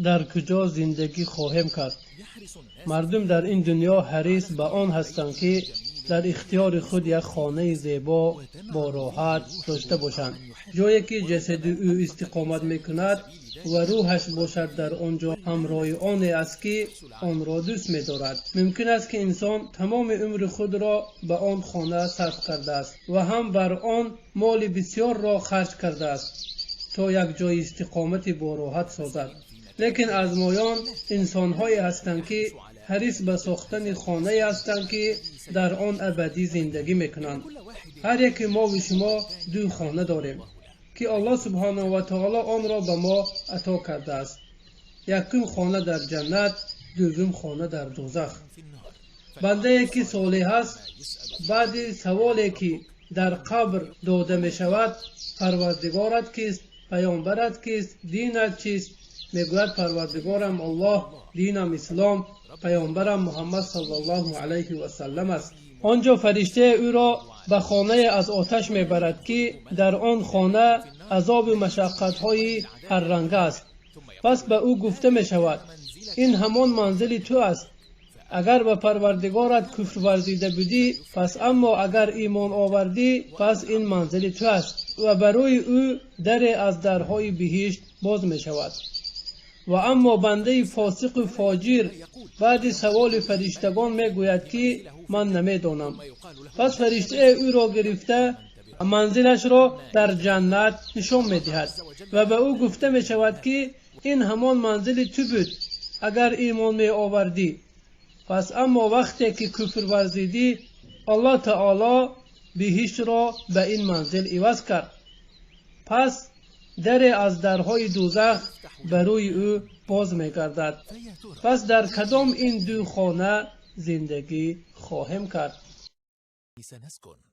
Дар куҷо зиндагӣ хоҳем кард? Мардум дар ин дунё ҳарис ба он ҳастанд, ки дар ихтиёри худ як хонаи зебо бо роҳат дошта бошанд, ҷое ки ҷасади ӯ истиқомат мекунад ва рӯҳаш бошад дар он ҷо ҳамроҳи оне аст, ки онро дӯст медорад. Мумкин аст, ки инсон тамоми умри худро ба он хона сарф кардааст ва ҳам бар он моли бисёрро харҷ кардааст, то як ҷои истиқомати бороҳат созад. Лекин аз моён инсонҳое ҳастанд, ки ҳарис ба сохтани хонае ҳастанд, ки дар он абадӣ зиндагӣ мекунанд. Ҳар яке мову шумо ду хона дорем, ки Аллоҳ субҳонаҳу ва таоло онро ба мо ато кардааст. Якум хона дар ҷаннат, дуввум хона дар дӯзах. Бандае ки солеҳ аст, баъди саволе ки дар қабр дода мешавад: «Парвардигорат кист? Паёмбарат кист? Динат чист?» мегӯяд: «Парвардигорам Аллоҳ, динам ислом, паёмбарам Муҳаммад саллаллоҳу алайҳи васаллам аст». Он ҷо фариштае ӯро ба хонае аз оташ мебарад, ки дар он хона азобу машаққатҳои ҳарранга аст. Пас ба ӯ гуфта мешавад: «Ин ҳамон манзили ту аст, агар ба парвардигорат куфр варзида будӣ. Пас аммо агар имон овардӣ, пас ин манзили ту аст». Ва барои ӯ даре аз дарҳои биҳишт боз мешавад. Ва аммо бандаи фосиқу фоҷир баъди саволи фариштагон мегӯяд, ки «Ман намедонам». Пас фариштае ӯро гирифта, манзилашро дар ҷаннат нишон медиҳад ва ба ӯ гуфта мешавад, ки ин ҳамон манзили ту буд, агар имон меовардӣ. Пас аммо вақте ки куфр варзидӣ, Аллоҳ таоло биҳиштро ба ин манзил иваз кард. Пас даре аз дарҳои дӯзах ба рӯи ӯ боз мегардад. Пас дар кадом ин ду хона зиндагӣ хоҳем кард? سنسكن.